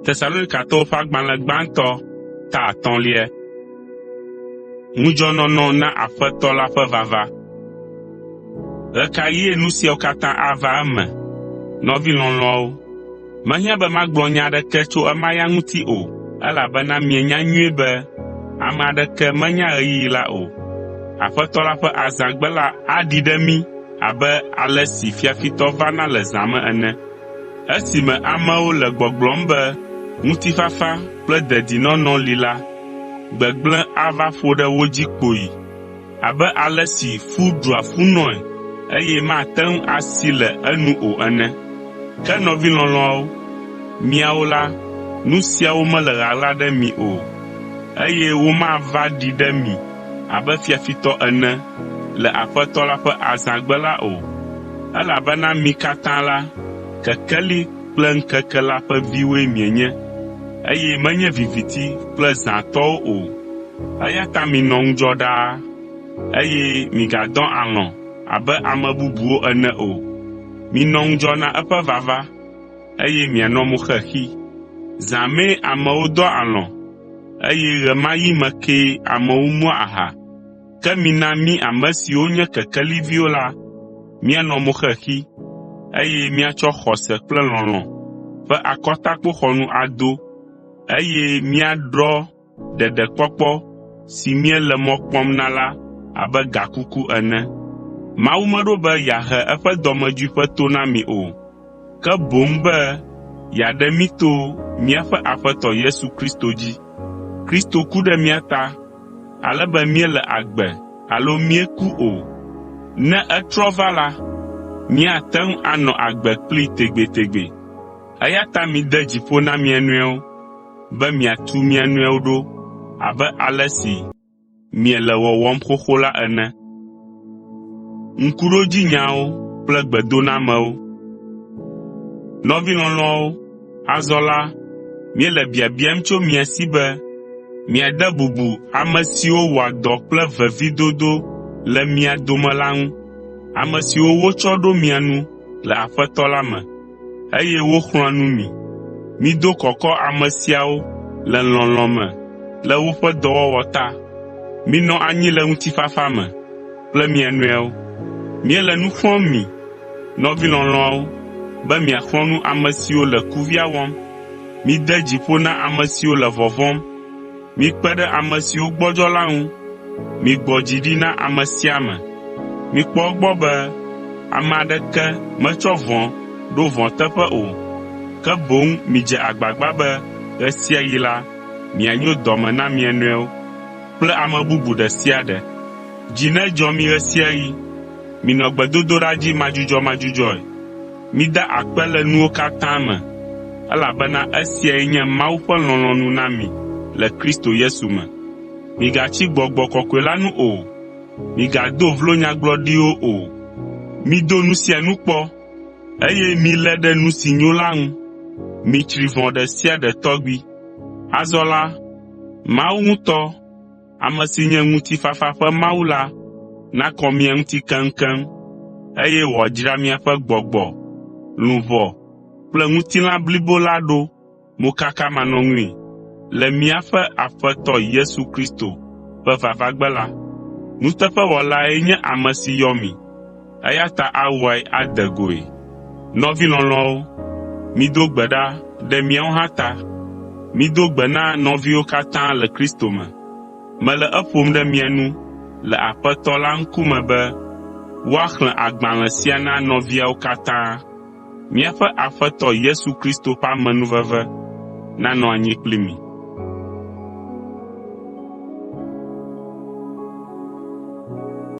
Tesalonikatɔwo ƒe agbalẽ gbãtɔ ta etɔ̃lia. Ŋudzɔnɔnɔ na Aƒetɔ la ƒe vava. Ɣe ka ɣie nu siawo katã ava eme? Nɔvi lɔlɔ̃awo, mehiã be magblɔ nya aɖeke tso ema ya ŋuti o, elabena mienya nyuie be ame aɖeke menya ɣeyiɣi la o. Aƒetɔ la ƒe azãgbe la aɖi ɖe mí abe ale si fiafitɔ vana le zã me ene. Esime amewo le gbɔgblɔm be ŋutifafa kple dedinɔnɔ li la, gbegblẽ ava ƒo ɖe wo dzi kpoyi abe ale si fu ɖua funɔe eye mate ŋu asi le enu o ene. Ke nɔvi lɔlɔ̃awo, miawo la, nu siawo mele ɣaɣla ɖe mi o, eye womava ɖi ɖe mi abe fiafitɔ ene le Aƒetɔ la ƒe azãgbe la o. Elabena mi katã la, kekeli kple ŋkeke la ƒe viwoe mienye, eye menye viviti kple zã tɔwo o. Eya ta minɔ ŋudzɔ ɖaa, eye migadɔ alɔ̃ abe ame bubuwo ene o. Minɔ ŋudzɔ na eƒe vava, eye mianɔ mo xexi. Zã mee amewo dɔa alɔ̃, eye ɣe ma ɣi me kee amewo mua aha. Ke mina mí ame siwo nye kekeliviwo la míanɔ mo xexi, eye míatsɔ xɔse kple lɔlɔ̃ ƒe akɔtakpoxɔnu ado, eye míaɖɔ ɖeɖekpɔkpɔ si míele mɔ kpɔm na la abe gakuku ene. Mawu meɖo be yeahe eƒe dɔmedzoe ƒe to na mi o, ke boŋ be yeaɖe mí to míaƒe Aƒetɔ Yesu Kristo dzi. Kristo ku ɖe mía ta ale be míele agbe alo míeku o. Ne etrɔ va la, míate ŋu anɔ agbe kplii tegbetegbe. Eya ta mide dzi ƒo na mia nɔewo be miatu mia nɔewo ɖo abe ale si miele wɔwɔm xoxo la ene. Nɔvi lɔlɔ̃awo, azɔ la, míele biabiam tso mia si be miade bubu ame siwo wɔa dɔ kple veviedodo le mia dome la ŋu, ame siwo wotsɔ ɖo mia nu le Aƒetɔ la me, eye woxlɔ̃a nu mi. Mido kɔkɔ ame siawo le lɔlɔ̃ me le woƒe dɔwɔwɔ ta. Minɔ anyi le ŋutifafa me kple mia nɔewo. Míele nu xlɔ̃m mi, nɔvi lɔlɔ̃awo, be miaxlɔ̃ nu ame siwo le kuvia wɔm. Mide dzi ƒo na ame siwo le vɔvɔ̃m. Mikpe ɖe ame siwo gbɔdzɔ la ŋu. Migbɔ dzi ɖi na ame sia ame. Mikpɔ egbɔ be ame aɖeke metsɔ vɔ̃ ɖo vɔ̃ teƒe o, ke boŋ midze agbagba be ɣe sia ɣi la, mianyo dɔ me na mia nɔewo kple ame bubu ɖe sia ɖe. Dzi nedzɔ mi ɣe sia ɣi. Minɔ gbedodoɖa dzi madzudzɔmadzudzɔe. Mida akpe le nuwo katã me, elabena esiae nye Mawu ƒe lɔlɔ̃nu na mi le Kristo Yesu me. Migatsi Gbɔgbɔ Kɔkɔe la nu o. Migado vlo nyagblɔɖiwo o. Mido nu sia nu kpɔ, eye milé ɖe nu si nyo la ŋu. Mitsri vɔ̃ ɖe sia ɖe tɔgbi. Azɔ la, Mawu ŋutɔ, ame si nye ŋutifafa ƒe Mawu la nakɔ mia ŋuti keŋkeŋ, eye wòadzra miaƒe gbɔgbɔ, luʋɔ kple ŋutilã blibo la ɖo mokakamanɔŋui le míaƒe Aƒetɔ Yesu Kristo ƒe vavagbe la. Nuteƒewɔlae nye ame si yɔ mi, eya ta awɔe ade goe. Nɔvi lɔlɔ̃awo, mido gbe ɖa ɖe míawo hã ta. Mido gbe na nɔviwo katã le Kristo me. Mele eƒom ɖe mia nu le Aƒetɔ la ŋkume be woaxlẽ agbalẽ sia na nɔviawo katã. Míaƒe Aƒetɔ Yesu Kristo ƒe amenuveve nanɔ anyi kpli mi.